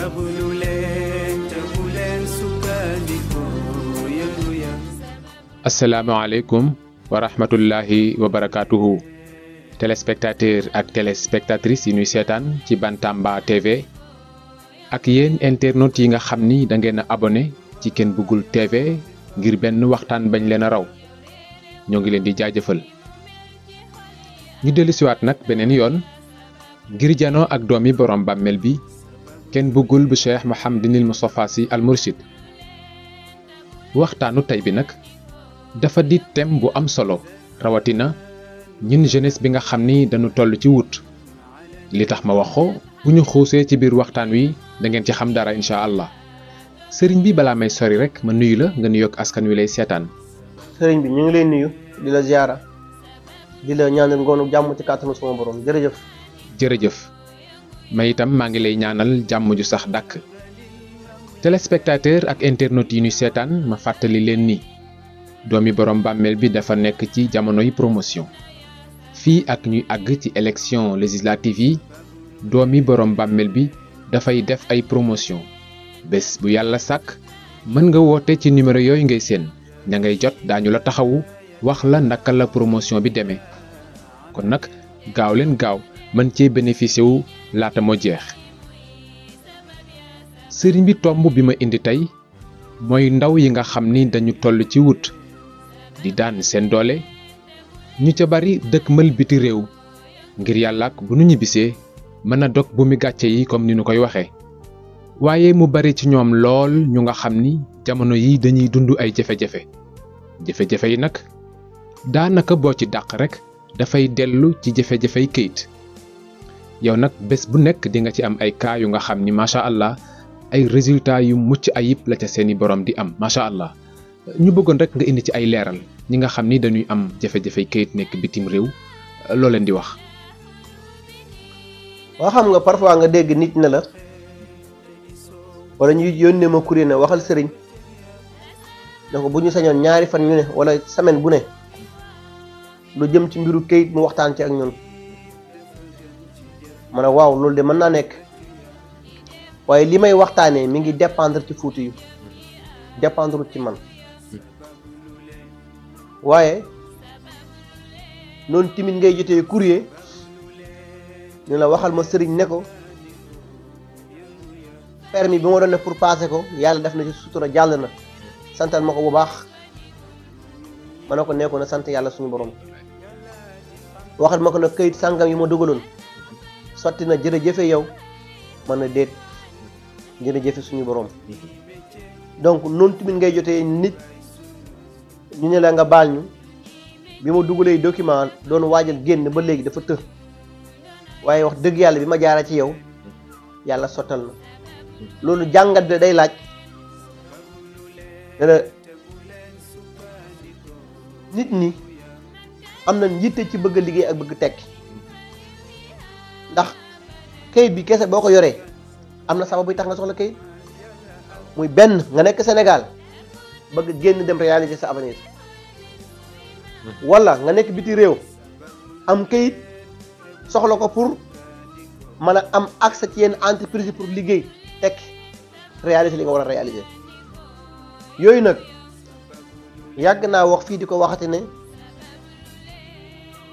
sabulu leen te bu leen sukkandiku yëngu ya. asalaamaaleykum wa rahmatullahi wa barakaatuhu téléspectateur ak téléspectatrice yi ñuy seetaan ci Bantamba TV ak yéen internautes yi nga xam ni da ngeen a abonné ci Ken Bugul TV ngir benn waxtaan bañ leen a raw ñoo ngi leen di jaajëfal. ñu dellusiwaat nag beneen yoon ngir janoo ak doomi borom bàmmeel bi Ken Bugul bu Cheikh Mouhamadinil Moustapha Sy Al Mourchid. waxtaanu tey bi nag dafa di thème bu am solo rawatina ñun jeunesse bi nga xam ni dañu toll ci wut li tax ma wax ko bu ñu xuusee ci biir waxtaan wi da ngeen ci xam dara incha allah sëriñ bi balaa may sori rek ma nuyu la nga nuyoog askan wi lay seetaan. sëriñ bi ñu ngi lay nuyu di la ziara di la ñaanal ngoonu jàmm ci kàttanu sama borom jërëjëf. jërëjëf ma itam maa ngi lay ñaanal jàmm ju sax dàkk. téléspectateur ak internautes yi ñuy seetaan ma fàttali leen ni doomi borom bàmmeel bi dafa nekk ci jamonoy promotion fii ak ñuy àgg ci élection législative yi doomi borom bàmmeel bi dafay def ay promotion bés bu yàlla sàkk mën nga woote ci numéro yooyu ngay seen ña ngay jot daañu la taxawu wax la naka la promotion bi demee kon nag gaaw leen gaaw mën cee bénéficier wu laata moo jeex. sëriñ bi tomb bi ma indi tey mooy ndaw yi nga xam ni dañu toll ci wut di daan seen doole ñu ca bari dëkk mël biti réew ngir yàlla ak bu nu ñibbisee mën a dog bu mi gàcce yi comme ni nu koy waxee waaye mu bari ci ñoom lool ñu nga xam ni jamono yi dañuy dund ay jafe-jafe yi nag daanaka boo ci dàq rek dafay dellu ci jafe-jafey këyit yow nag bés bu nekk di nga ci am ay cas yu nga xam ni macha allah ay résultats yu mucc ayib la ca seeni borom di am macha allah ñu bëggoon rek nga indi ci ay leeral ñi nga xam ni dañuy am jafe-jafey këyit nekk bitim réew loo leen di wax. waa xam nga parfois nga dégg nit ne la wala ñu yónnee ma courrier ne waxal sëriñ ne ko bu ñu sañoon ñaari fan ñu ne wala semaine bu ne lu jëm ci mbiru këyit mu waxtaan ci ak ñun ma ne waaw loolu de mën naa nekk waaye li may waxtaanee mi ngi dépendre ci fuuti yu dépendre ci man waaye noonu timit ngay jotee courrier ñu la waxal ma sëriñ ne ko permis bi ma doon def pour passer ko yàlla def na ci sutura jàll na santal ma ko bu baax ma ne ko nekkoon na sant yàlla suñu borom waxal ma ko nag këyit sàngam yi ma dugaloon sotti na jërëjëfe yow man na déet jërëjëfe suñu borom donc noonu tamit ngay jotee nit ñu ne la nga baal ñu bi ma dugalee document doon waajal génn ba léegi dafa të waaye wax dëgg yàlla bi ma jaara ci yow yàlla sottal na loolu jàngat bi day laaj ne nit ñi am na yitte ci bëgg a liggéey ak bëgg tekki ndax kayit bi kese boo ko yoree am na sabab buy tax nga soxla kayit muy benn nga nekk Sénégal bëgg génn dem réaliser sa avenir wala nga nekk biti réew am kayit soxla ko pour mën a am accès ci yenn entreprise pour liggéey tekki réaliser li nga war a réaliser yooyu nag yàgg naa wax fii di ko waxati ne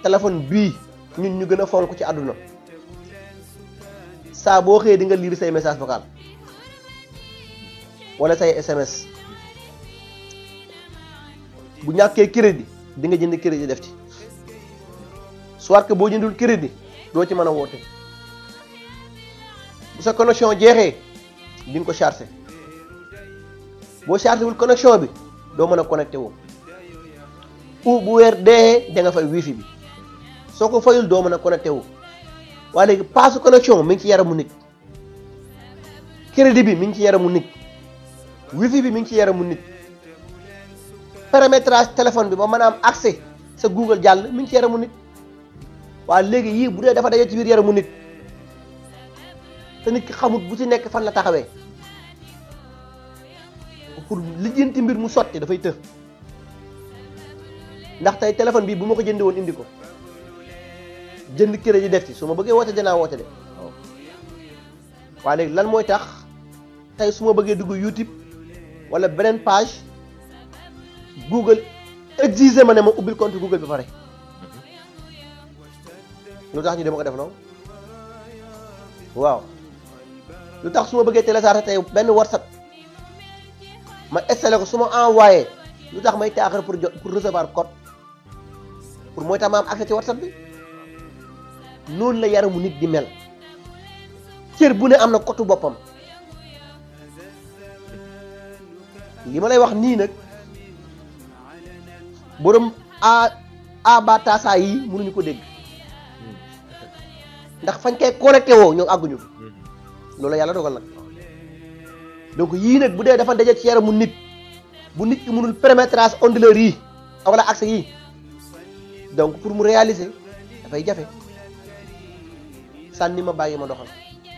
téléphone bii ñun ñu gën a fonk ci àdduna saa boo xëyee di nga lire say message vocal wala say SMS bu ñàkkee crédit di nga jënd crédit def ci soit que boo jëndul crédit doo ci mën a woote bu sa connexion jeexee di nga ko chargé boo chargé wul connexion bi doo mën a connecté woo ou bu weer dee da nga fay wifi bi soo ko fayul doo mën a connecté wu waaye léegi paasu connexion mi ngi ci yaramu nit crédit bi mi ngi ci yaramu nit wifi bi mi ngi ci yaramu nit paramétrage téléphone bi ba mën a am accès sa Google jàll mi ngi ci yaramu nit waaye léegi yii bu dee dafa daje ci biir yaramu nit te nit ki xamut bu ci nekk fan la taxawee pour lijjanti mbir mu sotti dafay të ndax tey téléphone bi bu ma ko jëndi woon indi ko jënd crédit def ci su ma bëggee woote dinaa woote de waaye léegi lan mooy tax tey su ma bëggee dugg YouTube wala beneen page Google exigé ma ne ma ubbil compte Google ba pare lu tax ñu dama ko def noonu waaw lu tax su ma bëggee télécharger tey benn WhatsApp ma installé ko su ma envoyé lu tax may taaxar pour recevoir code pour mooy tax ma am accès ci WhatsApp bi noonu la yaramu nit di mel cër bu ne am na kotu boppam li ma lay wax nii nag borom abatasa yi mënuñu ko dégg ndax fañ koy connecté woo ñoo àgguñu loolu yàlla dogal nag donc yii nag bu dee dafa daje ci yaramu nit bu nit ki mënul pénétrance onduleur yi wala accès yi donc pour mu réaliser dafay jafe sànni ma bàyyi ma doxal.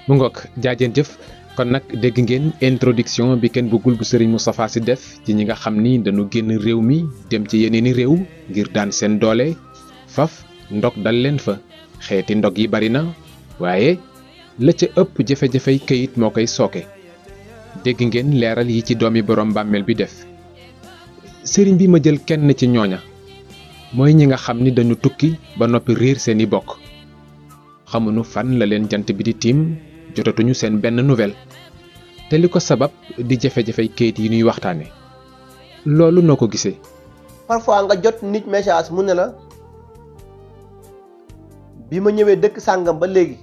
mu ngoog jaajeen jëf kon nag dégg ngeen introduction bi kenn bëggul bu Serigne Moustapha Sy def ci ñi nga xam ni dañu génn réew mi dem ci yeneeni réew ngir daan seen doole faf ndog dal leen fa xeeti ndog yi bari na waaye la ca ëpp jafe-jafey këyit moo koy sooke dégg ngeen leeral yi ci doomi borom bàmmeel bi def sëriñ bi ma jël kenn ci ñooña mooy ñi nga xam ni dañu tukki ba noppi réer seeni bokk xamuñu fan la leen jant bi di tiim jotatuñu seen benn nouvelle te li ko sabab di jafe-jafey këyit yi ñuy waxtaane loolu noo ko gisee. parfois nga jot nit message mu ne la bi ma ñëwee dëkk sàngam ba léegi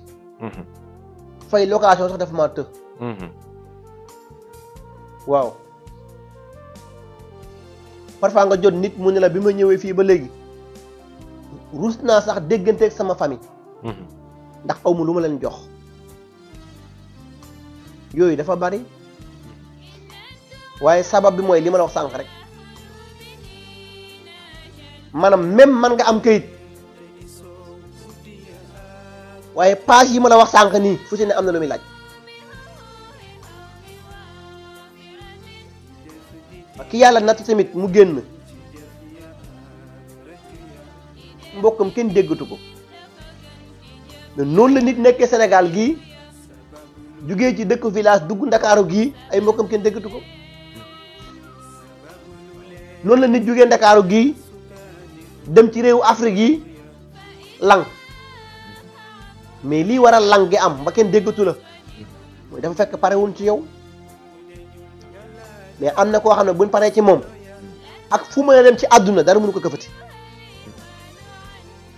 fay location sax dafa ma të waaw parfois nga jot nit mu ne la bi ma ñëwee fii ba léegi ruus naa sax dégganteeg sama famille ndax aw ma lu ma leen jox yooyu dafa bari waaye sabab bi mooy li ma la wax sànq rek maanaam même man nga am kayit waaye page yi ma la wax sànq nii fu si ne am na lu muy laaj ki yàlla natt tamit mu génn mbokkam kenn déggatu ko mais noonu la nit nekkee Sénégal gii jugee ci dëkk village dugg Ndakaaru gii ay mbokkam kenn déggatu ko noonu la nit jugee Ndakaaru gii dem ci réewu Afrique yi lang mais lii waral lang gi am ba kenn déggatu la mooy dafa fekk parewuñ ci yow mais am na koo xam ne buñ paree ci moom ak fu mën a dem ci àdduna dara mënu ko këfati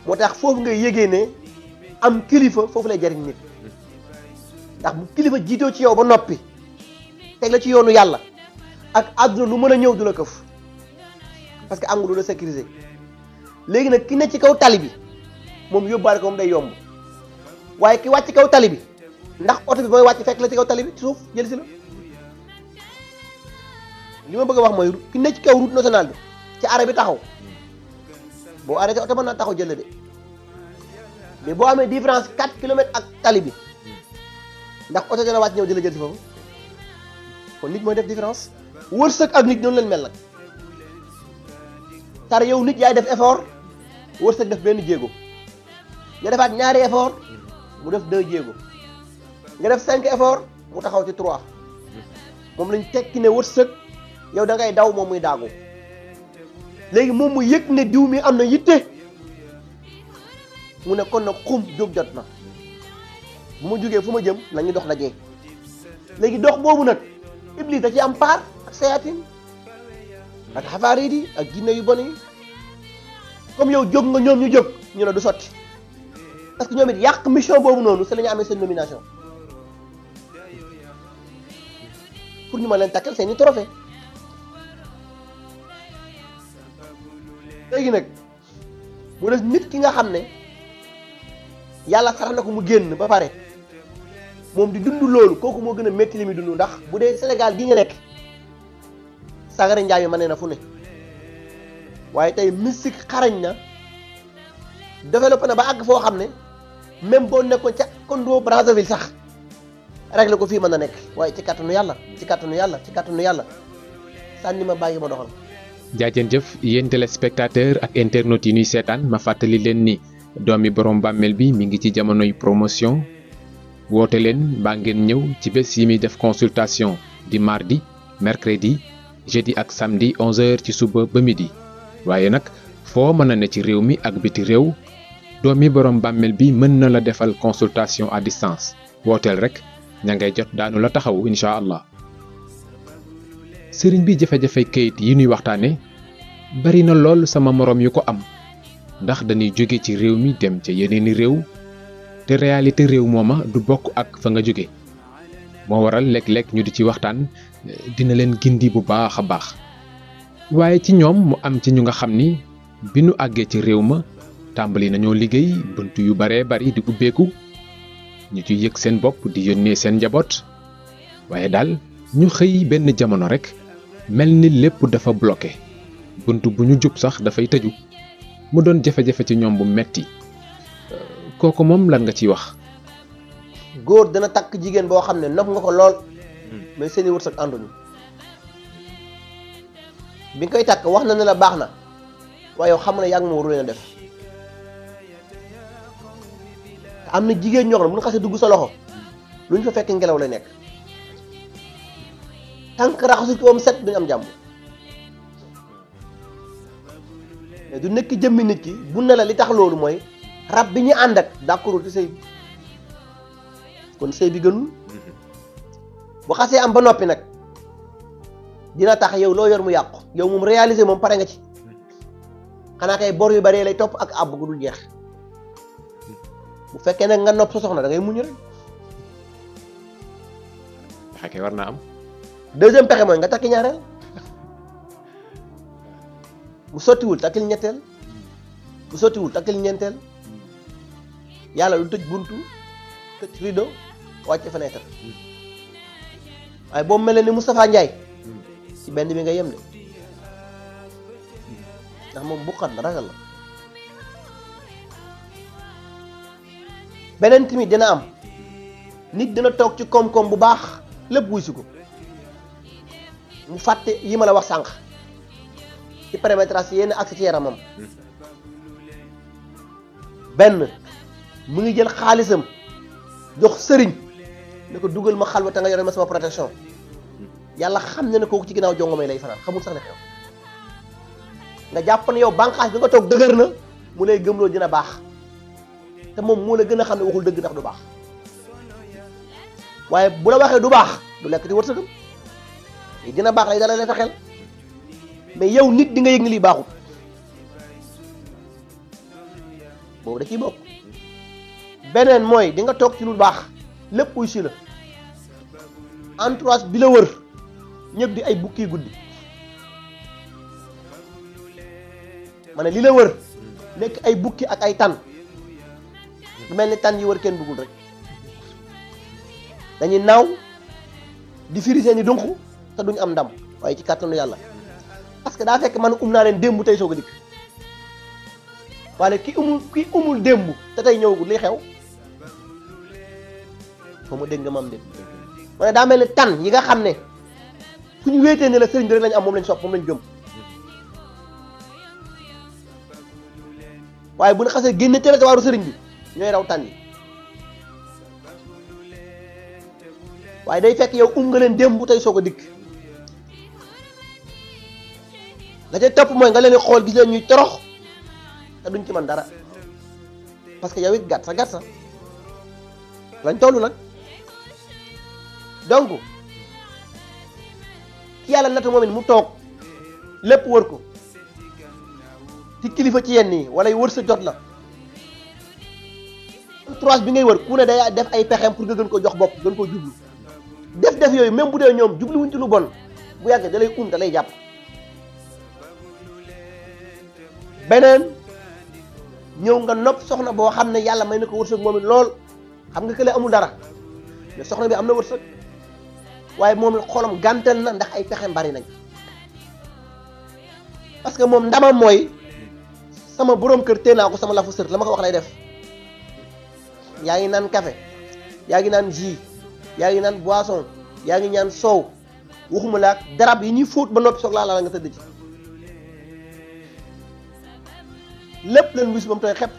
moo tax foofu ngay yégee ne am kilifa foofu lay jariñ nit ndax bu kilifa jiitoo ci yow ba noppi teg la ci yoonu yàlla ak àdduna lu mën a ñëw du la këf parce que am nga lu la sécuriser léegi nag ki ne ci kaw tali bi moom yóbbaale ko moom day yomb waaye ki wàcc kaw tali bi ndax oto bi mooy wàcc fekk la ci kaw tali bi ci suuf jël si la li ma bëgg a wax mooy ki ne ci kaw route nationale bi ci arrêt bi taxaw boo arrêté oto mën naa taxaw jël la de mais boo amee différence 4 kilomètres ak tali bi ndax oto dana wàcc ñëw di la jël si foofu kon nit mooy def différence wërsëg ak nit noonu leen mel nag tar yow nit yaay def effort wërsëg def benn jéego nga defaat ñaari effort mu def 2 jéego nga def 5 effort mu taxaw ci 3 moom lañ tekki ne wërsëg yow da ngay daw moom muy daagu léegi moom mu yëg ne diw mi am na yitte mu ne kon nag xum jóg jot na bu ma jógee fu ma jëm nañu dox dajee léegi dox boobu nag iblis da ci am part ak sayatin ak xafaariit yi ak jinne yu bon yi comme yow jóg nga ñoom ñu jóg ñu ne du sotti parce que ñoom it yàq mission boobu noonu c'est la ñu amee seen nomination pour ñu ma leen takkal seeni trophée léegi nag mu des nit ki nga xam ne yàlla sarax na ko mu génn ba pare moom di dund loolu kooku moo gën a métti li muy dund ndax bu dee Sénégal gi nga nekk sagara njaay mi mane na fu ne waaye tey mystique xarañ na développé na ba àgg foo xam ne même boo nekkoon ca Congo Brazzaville sax réglé ko fii mën na nekk waaye ci kàttanu yàlla ci kàttanu yàlla ci kàttanu yàlla sànni ma bàyyi ma doxal. jaajeen jëf yéen téléspectateur ak internautes yi ñuy seetaan ma fàttali leen ni doomi borom bàmmeel bi mi ngi ci jamonoy promotion woote leen mbaa ngeen ñëw ci bés yi muy def consultation di mardi mercredi jeudi ak samedi 11h ci suba ba midi waaye nag foo mën a ne ci réew mi ak biti réew doomi borom bàmmeel bi mën na la defal consultation à distance wooteel rek ña ngay jot daanu la taxawu incha allah. sëriñ bi jafe-jafe kayit yi ñuy waxtaane bari na lool sama moroom yu ko am ndax dañuy jóge ci réew mi dem ca yeneeni réew te réalité réew mooma du bokk ak fa nga jóge moo waral léeg-léeg ñu di ci waxtaan dina leen gindi bu baax a baax waaye ci ñoom mu am ci ñu nga xam ni bi nu àggee ci réew ma tàmbali nañoo liggéey bunt yu baree bari di ubbeeku ñu ci yëg seen bopp di yónnee seen njaboot waaye daal ñu xëy benn jamono rek mel ni lépp dafa bloqué bunt bu ñu jub sax dafay tëju mu doon jafe-jafe ci ñoom bu metti kooku moom lan nga ciy wax. góor dana takk jigéen boo xam ne nopp nga ko lool mais seeni wërsëg ànduñu bi nga koy takk wax na ne la baax na waaye yow xam ne yàgg ma waru leen a def am na jigéen ñoo xam ne bu ñu xasee dugg sa loxo lu ñu fa fekk ngelaw lay nekk tànk raxasu ko am set duñu am jàmm mais du nekk jëmmi nit ki bu ne la li tax loolu mooy rab bi ñu ànd ak d'accordul ci sëy bi kon sëy bi gënul bu xasee am ba noppi nag dina tax yow loo yor mu yàqu yow moom réaliser moom pare nga ci xanaa kay bor yu bari lay topp ak àbb gu dul jeex bu fekkee nag nga nopp sa soxna da ngay muñ rek. xakee war naa am. deuxième pexe mooy nga takki ñaareel bu sottiwul takkil ñetteel bu sottiwul takkil ñeenteel yàlla lu tëj buntu tëj rideau wàcce fenêtre waaye boo mel ni Moustapha Ndiaye ci benn bi nga yem de ndax moom buqat la ragal la. beneen tamit dina am nit dina toog ci koom-koom bu baax lépp wuy si ko mu fàtte yi ma la wax sànq ci pénétration yenn accès ci yaramam benn mu ngi jël xaalisam jox sëriñ ne ko dugal ma xalwa te nga yore ma sama protection yàlla xam ne ne kooku ci ginnaaw jongo may lay fanaan xamul sax ne xew nga jàpp ne yow bànqaas bi nga toog dëgër na mu lay gëmloo dina baax te moom moo la gën a xam ne waxul dëgg ndax du baax waaye bu la waxee du baax du lekk ci wërsëgam dina baax lay dala lay fexeel mais yow nit di nga yëg ni lii baaxul boobu da ciy bokk. beneen mooy di nga toog ci lu baax lépp uy si la entourage bi la wër ñëpp di ay bukki guddi ma ne li la wër nekk ay bukki ak ay tan mel ni tan yi wër kenn bëggul rek dañuy naaw di firi seeni dunq te duñ am ndam waaye ci kàttanu yàlla parce que daa fekk man naa leen démb tey soog a dikk waaye ki umul démb te tey ñëwagul li xew foo ma dégg nga ma am dégg ma ne daa mel ni tan yi nga xam ne fu ñu wéetee ne la sëriñ bi rek lañu am moom lañ sopp moom lañ gëm waaye bu ñu xasee génne territoire sëriñ bi ñooy raw tan yi waaye day fekk yow nga leen démb tey soog a dikk la ca topp mooy nga leen di xool gis leen ñuy torox te duñ ci mën dara parce que yow it gàtt sa lañ toll nag donc ki yàlla natt moom it mu toog lépp wër ko ci kilifa ci yenn yi wala wër sa jot la entourage bi ngay wër ku ne day def ay pexeem pour nga gën ko jox bopp gën ko jublu def yooyu même bu dee ñoom jubluwuñ ci lu bon bu yàggee da lay da lay jàpp. beneen ñëw nga nopp soxna boo xam ne yàlla may na ko wërsëg moom it lool xam nga kële amul dara mais soxna bi am na wërsëg waaye moom it xolam gàntal na ndax ay pexeem bari nañ parce que moom ndamam mooy sama borom kër tee naa ko sama lafu sër la ma ko wax lay def yaa ngi naan café yaa ngi naan jus yaa ngi naan boisson yaa ngi ñaan soow waxuma la darab yi ñuy fóot ba noppi soog laa la nga tëdd ci lépp leen wis ba mu tooy xepp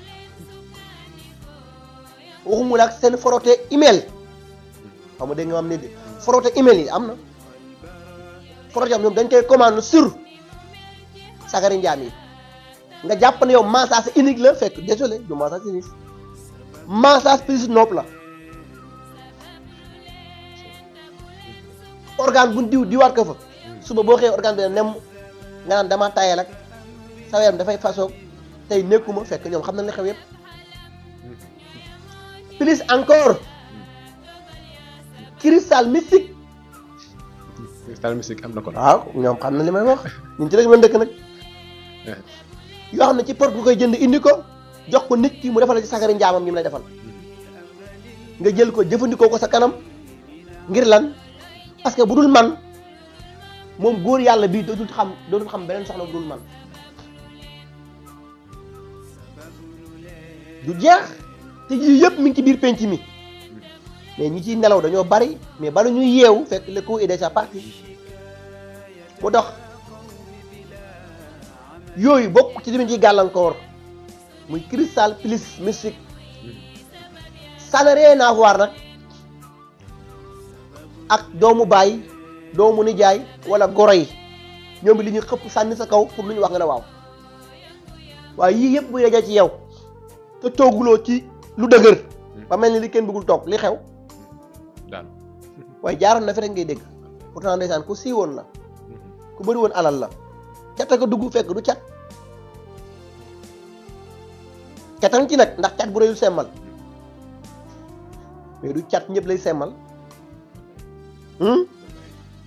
waxuma la seen forote email xam nga dégg nga am ne fraude email yi am na fraude am ñoom dañ koy commande sur sagari njaam yi nga jàpp ne yow massage unique la fekk désolé du massage unique massage plus nopp la organe bu diwaat ko fa suba boo xëyee organe bi ne nem nga naan dama tayal ak sa yaram dafay façon tey nekkuma fekk ñoom xam nañ li xew yëpp plus encore cristal mystique am na ko. waaw ñoom xam na li may wax ñun ci rek mën dëkk nag yoo xam ne ci porte bu koy jënd indi ko jox ko nit ki mu defal ci sagari njaamam ñi mu lay defal nga jël ko jëfandikoo ko sa kanam ngir lan parce que bu dul man moom góor yàlla bii dootul xam beneen soxla bu dul man du jeex te yii yëpp mi ngi ci biir penc mi mais ñi ciy nelaw dañoo bari mais bala ñuy yeewu fekk le coup est déjà parti moo tax yooyu bokk ci li ci gàllankoor muy cristal plus mystique ça n'a rien à voir nag ak doomu baay doomu nijaay wala goro yi ñoom li ñu xëpp sànni sa kaw pour lu ñu wax nga ne waaw waaye yii yëpp bu dajee ci yow te tooguloo ci lu dëgër ba mel ni li kenn bëggul toog li xew daal waaye jaaroon na fi rek ngay dégg pourtant ndeysaan ku siiwoon la ku bëri woon alal la cat a ko dugg fekk du cat catan ci nag ndax cat bu rëyul semmal mais du cat ñëpp lay semmal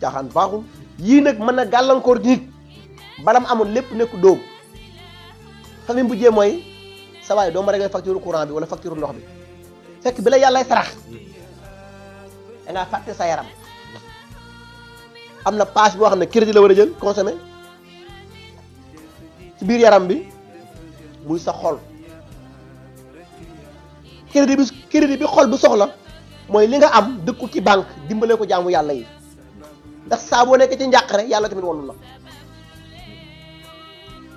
caaxaan baaxul yii nag mën na gàllankoor nit balam amoon lépp nekk dóom famille bu jee mooy sa waay doo ma régler facture courant bi wala facture ndox bi fekk bi la yàllay sarax da ngaa fàtte sa yaram am na page boo xam ne crédit la war a jël consommé ci biir yaram bi muy sa xol crédit bi xol bu soxla mooy li nga am dëkku ci banque dimbale ko jaamu yàlla yi ndax saa boo nekk ci njàqare yàlla tamit wonu la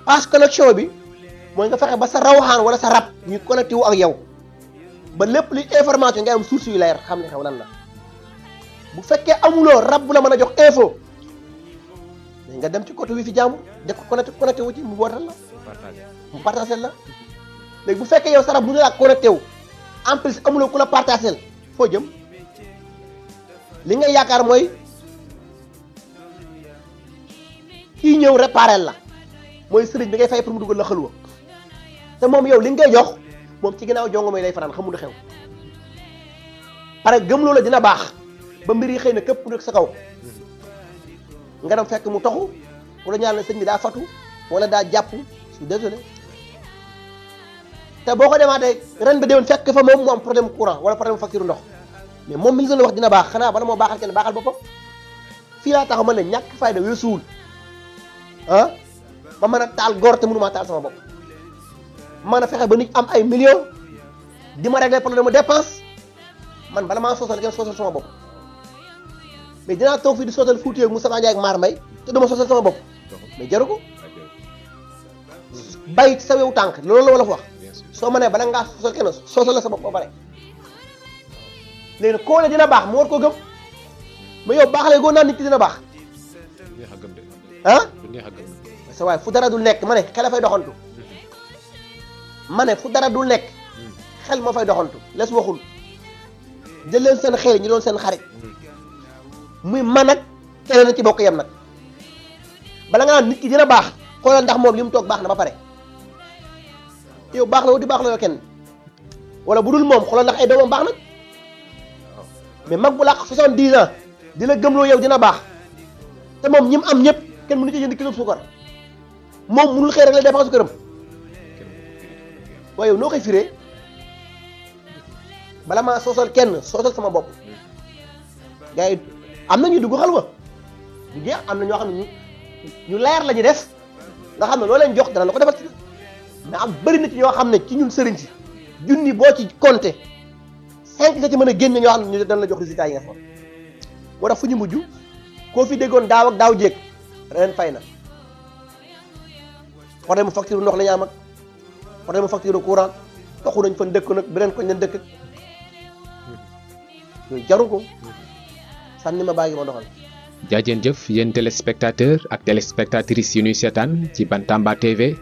page connexion bi mooy nga fexe ba sa rawxaan wala sa rab ñu connecté wu ak yow ba lépp li information nga am source yu leer xam ne xew lan la bu fekkee amuloo rab bu la mën a jox info nga dem ci côté wi fi jaamu def ko connecté wu ci mu bootal la mu partagé la léegi bu fekkee yow sa rab bu ñu laa connecté wu en plus amuloo ku la partagé foo jëm li nga yaakaar mooy kii ñëw réparé la mooy sëriñ bi ngay fay pour mu dugal la xëlwa te moom yow li ngay jox moom ci ginnaaw jongo may lay fanaan xamul xew pare gëm loola dina baax ba mbir yi xëy na képp ku sa kaw nga dem fekk mu taxu wala ñaan la sëñ bi daa fatu wala daa jàpp je suis désolé te boo ko demaatee ren ba déwén fekk fa moom mu am problème courant wala problème facture ndox mais moom mi ngi doon wax dina baax xanaa bala moo baaxal kenn baaxal boppam fii laa taxaw man ne ñàkk fayda weesuwul ah ma mën a taal góor te mënumaa taal sama bopp mën a fexe ba nit am ay millions di ma régler problème mu dépense man bala maa soosal kenn soosal sama bopp mais dinaa toog fii di soosal Fouti ak Moustapha Ndiaye ak Mar Mbaye te duma soosal sama bopp mais jaru ko bay sa wew tànk loolu la wala fa wax soo mënee bala ngaa soosal kenn soosal la sa bopp ba pare léegi nag koo ne dina baax mu war koo gëm mais yow baaxalee goo naan nit ki dina baax ah sa waay fu dara dul nekk ma ne xel a fay doxantu ma ne fu dara dul nekk xel ma fay doxantu les waxul jël leen seen xel ñu doon seen xarit muy man ak keneen na ci bokk yem nag bala nga naan nit ki dina baax xoolal ndax moom li mu toog baax na ba pare yow baax la woo di baax la yoo kenn wala bu dul moom xoolal ndax ay doomam baax nag mais mag bu làq 70 ans di la gëmloo yow dina baax te moom ñi mu am ñëpp kenn mënu ci jënd kilo suukar moom mënul xëy rek la dépense këram waaye yow noo koy firee bala maa soosal kenn soosal sama bopp gars yi am na ñuy dugg xalwa du jeex am na ñoo xam ne ñu leer la ñu def nga xam ne loo leen jox dana la ko defal mais am bëri na ci ñoo xam ne ci ñun sëriñ si junni boo ci compté 5 nga ci mën a génne ñoo xam ne ñu dana la jox résultat yi nga xam moo tax fu ñu mujj koo fi déggoon daaw ak daaw jéeg ren fay na problème mu facture ndox la ñu am ak problème mu facture courant taxu nañ fan dëkk nag beneen koñ leen dëkk yooyu jaru ko sànni ma baagi ma doxal. jaajeen jëf yéen téléspectateur ak téléspectatrices yi ñuy seetaan ci Bantamba TV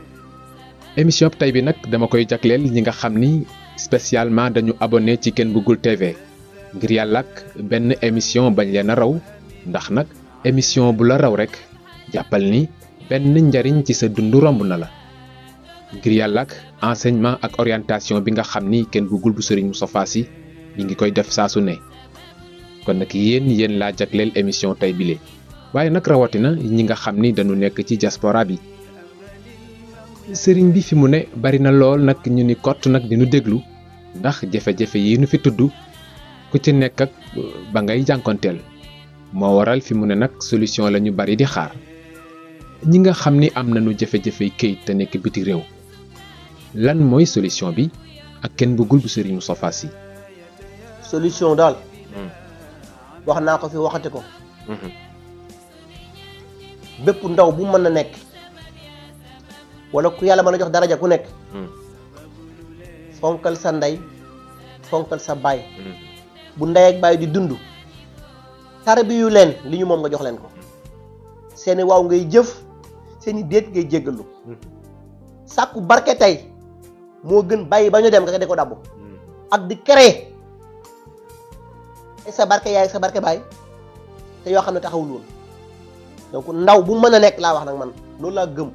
émission tey bi nag dama koy jagleel ñi nga xam ni spécialement dañu abonné ci Ken Bougoul TV ngir yàlla ak benn émission bañ leen a raw ndax nag émission bu la raw rek jàppal ni benn njariñ ci sa dund romb na la ngir yàlla ak enseignement ak orientation bi nga xam ni Ken Bougoul bu Serigne Moustapha Sy ñi ngi koy def saa su ne kon nag yéen laa jagleel émission tey bile waaye nag rawatina ñi nga xam ni dañu nekk ci diaspora bi sëriñ bi fi mu ne bari na lool nag ñu ni kott nag di nu déglu ndax jafe-jafe yi nu fi tudd ku ci nekk ak ba ngay jànkonteel moo waral fi mu ne nag solution la ñu bari di xaar ñi nga xam ni am nañu jafe-jafe këyit te nekk biti réew lan mooy solution bi ak Ken Bougoul bu Serigne Moustapha Sy solution daal. wax naa ko fi waxati ko. bépp ndaw bu mën na nekk wala ku yàlla mën a jox daraja ku nekk. fonkal sa ndey fonkal sa baay. bu ndey ak baay di dund. tarbiyu leen li ñu moom nga jox leen ko. seeni waaw ngay jëf seeni déet ngay jéggalu. sàkku barke tey moo gën bàyyi ba ñu dem nga di ko dabbu. ak di créer sa barke yaay sa barke baay te yoo xam ne taxawul woon donc ndaw bu mën a nekk laa wax nag man loolu laa gëm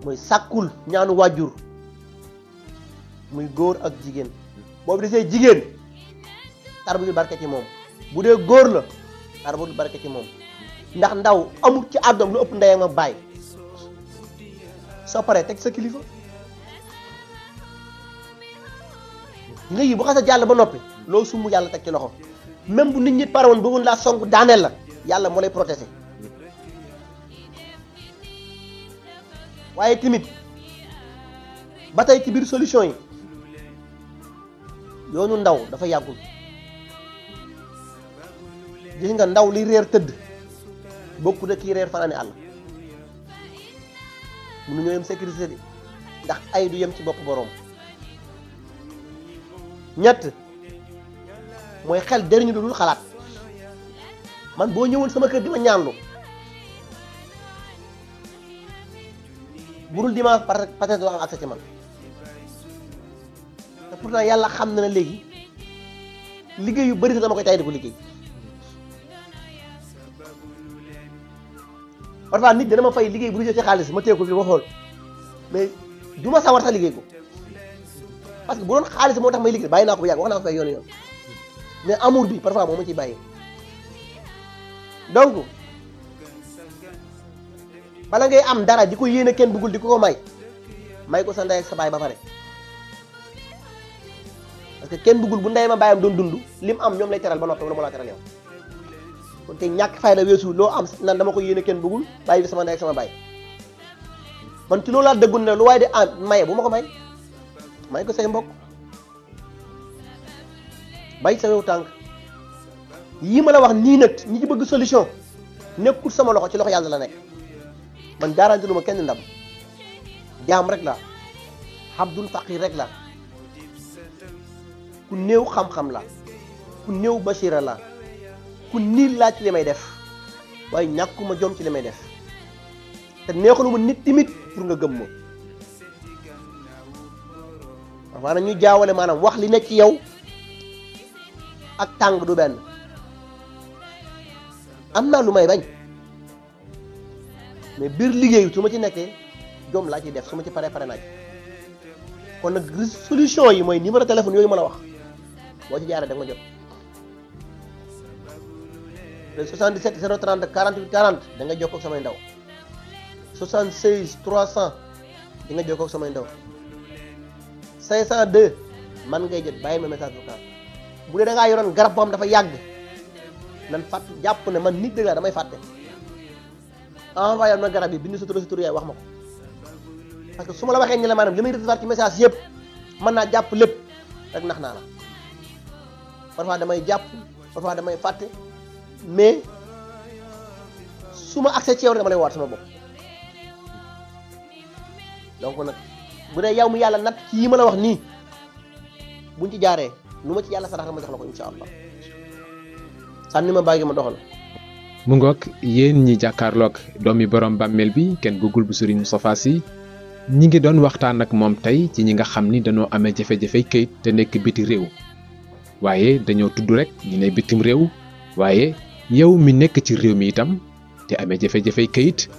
mooy sàkkul ñaanu wàjjur muy góor ak jigéen boobu desee jigéen tarbiyul barke ci moom bu dee góor la tarbiyul barke ci moom ndax ndaw amul ci àddoom lu ëpp ndeyam ak baay soo paree teg sa kilifa nga yi bu xasa jàll ba noppi loolu sumb yàlla teg ci loxo même bu nit ñi pare woon bëggoon laa song daaneel la yàlla moo lay protéger waaye tamit ba tey ci biir solution yi yoonu ndaw dafa yàggul gis nga ndaw li réer tëdd bokku na kii réer fanaani àll mënu ñoo yem sécurité bi ndax ay du yem ci bopp boroom ñett mooy xel dëriñu dul xalaat man boo ñëwoon sama kër di ma ñaanlu bu dul dimanche peut-être doo am accès ci man te pourtant yàlla xam na ne léegi liggéey yu bari sax dama koy tay di ko liggéey parfois nit dana ma fay liggéey bu ñu ci xaalis ma téye ko fi ma xool mais du ma sawar sax liggéey ko parce que bu doon xaalis moo tax may liggéey bàyyi naa ko bu yàgg wax naa ko fay yoon mais amour bi parfois moo ma ciy bàyyi donc bala ngay am dara di ko yéene Ken Bougoul di ko may ko sa ndey ak sa baay ba pare parce que Ken Bougoul bu ndey ma baayam doon dund lim am ñoom lay teral ba noppi wala moo laa teral yow kon te ñàkk fayda weesu loo am nan dama ko yéene Ken Bougoul bàyyi bi sama ndey ak sama baay man ci loolu laa dëggu ne lu waaye di maye bu ma ko may ko say mbokk bay sa wew tànk yii ma la wax nii nag ñi ci bëgg solution nekkul sama loxo ci loxo yàlla la nekk man garanti lu ma kenn ndam jaam rek la abdul faqir rek la ku néew xam-xam la ku néew basira la ku niil laa ci li may def waaye ñàkkuma jom ci li may def te neexuluma nit timit pour nga gëm ma maanaam ñu jaawale maanaam wax li nekk ci yow ak tàng du benn am naa lu may bañ mais biir liggéey su ma ci nekkee jom laa ciy def su ma ci pare naa ci kon nag solution yi mooy numéro téléphone yooyu ma la wax boo ci jaaree da nga ma jot le 77 030 48 40 da nga jokkoo ak samay ndaw 76 300 di nga jokkoo ak samay ndaw 502 man ngay jot bàyyi ma message vocal bu dee da ngaa yoroon garab boo xam dafa yàgg nan fàtt jàpp ne man nit dëgg laa damay fàtte envoyé na garab yi bind sa tur yaay wax ma ko parce que su ma la waxee ni la maanaam li may recevoir ci message yëpp mën naa jàpp lépp rek nax naa la parfois damay jàpp parfois damay fàtte mais su ma accès ci yow rek dama lay waat sama bopp donc nag bu dee yow mi yàlla natt ci yi ma la wax nii buñ ci jaaree lu ma ci yàlla sarax ma jox la ko insha allah sànni ma bàyyi ma doxal. mu ngoog yéen ñi jàkkaarloog doomi borom bàmmeel bi kenn bëggul bu Serigne Moustapha Sy ñi ngi doon waxtaan ak moom tey ci ñi nga xam ni dañoo amee jafe-jafe kayit te nekk biti réew waaye dañoo tudd rek ñu ne bitim réew waaye yow mi nekk ci réew mi itam te amee jafe-jafe kayit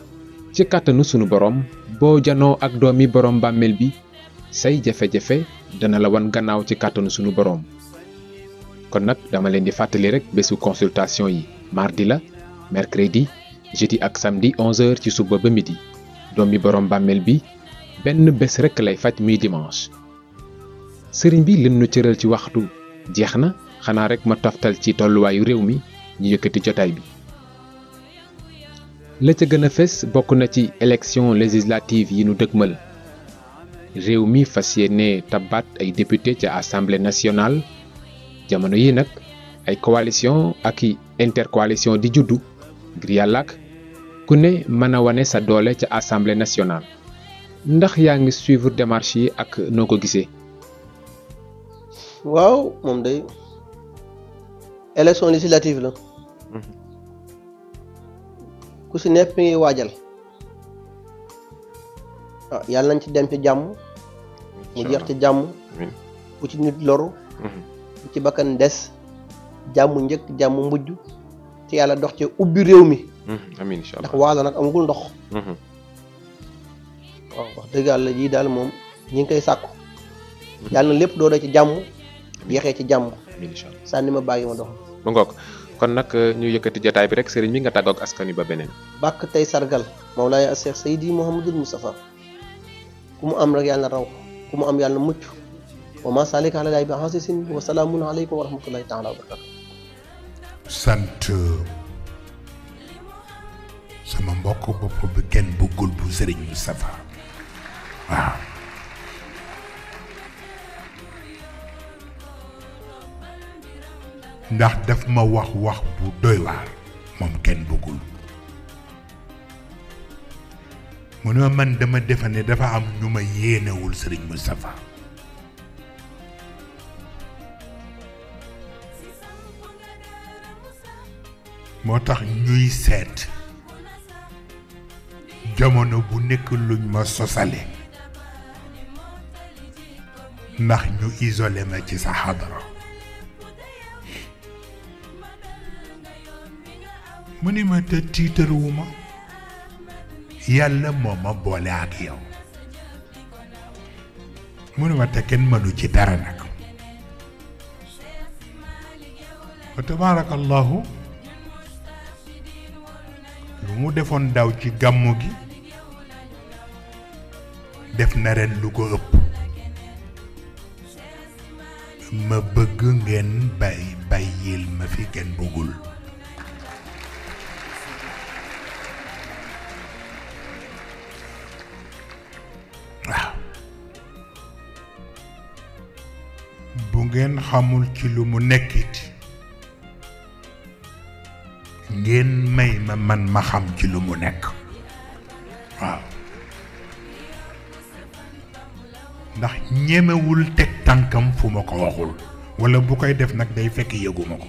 ci kàttanu sunu borom boo janoo ak doomi borom bàmmeel bi say jafe-jafe dana la wan gannaaw ci kàttanu sunu borom. kon nag dama leen di fàttali rek bésu consultation yi mardi la mercredi jeudi ak samedi 11h ci suba ba midi doomi borom bàmmeel bi benn bés rek lay faj muy dimanche. sëriñ bi lim nu cëral ci waxtu jeex na xanaa rek ma toftal ci tolluwaayu réew mi ñu yëkkati jotaay bi. la ca gën a fes bokk na ci élection législative yi nu dëgmal réew mi fas yéene tabaat ay député ca assemblée nationale jamono yi nag ay coalition ak i intercoalition di juddu ngir yàlla ak ku ne mën a wane sa doole ca assemblée nationale ndax yaa ngi suivre démarche yi ak noo ko gisee. waaw moom day élection législative la. ku si nekk mi ngi waajal. waaw yàlla nañ ci dem ci jàmm. mu jeex ci jàmm. bu ci nit loru. bu ci bakkan des. jàmm njëkk jàmm mujj. ci yàlla dox ci ubbi réew mi. amiin incha allah ndax waalo nag amagul ndox. waaw wax dëgg yàlla yii daal moom ñi ngi koy sàkku. yàlla na lépp doo ci jàmm. jeexee ci jàmm. amiin incha allah sànni ma bàyyi ma dox. ba ngoog kon nag ñu yëkkati jotaay bi rek sëriñ bi nga tàggoog askan wi ba beneen. bàkk tey sargal Mawlaaya Cheikh Seydi Mouhamadul Moustapha ku mu am rek yàlla na raw ku mu am yàlla na mucc wa ma salika ala laay bi hasisin wa salaamun aleykum wa rahmatullahi taala wa barakatu. sant sama mbokk bopp bi kenn bëggul bu sëriñ Moustapha waaw ndax daf ma wax bu doy waar moom kenn bëggul mu ne man dama defe ne dafa am ñu ma yéenewul sëriñ Moustapha moo tax ñuy seet jamono bu nekk luñ ma sosale ndax ñu isolé ma ci sa xadara mu ni ma te tiitaruwuma yàlla moo ma boole ak yow mu ni ma te kenn mënu ci dara nag wa tabaarakallahu lu mu defoon daw ci gàmmu gi def na ren lu ko ëpp ma bëgg ngeen bàyyil ma fi kenn bëggul waaw bu ngeen xamul ci lu mu nekkit ngeen may ma man ma xam ci lu mu nekk waaw ndax ñemewul teg tànkam fu ma ko waxul walla bu koy def nag day fekk yëguma ko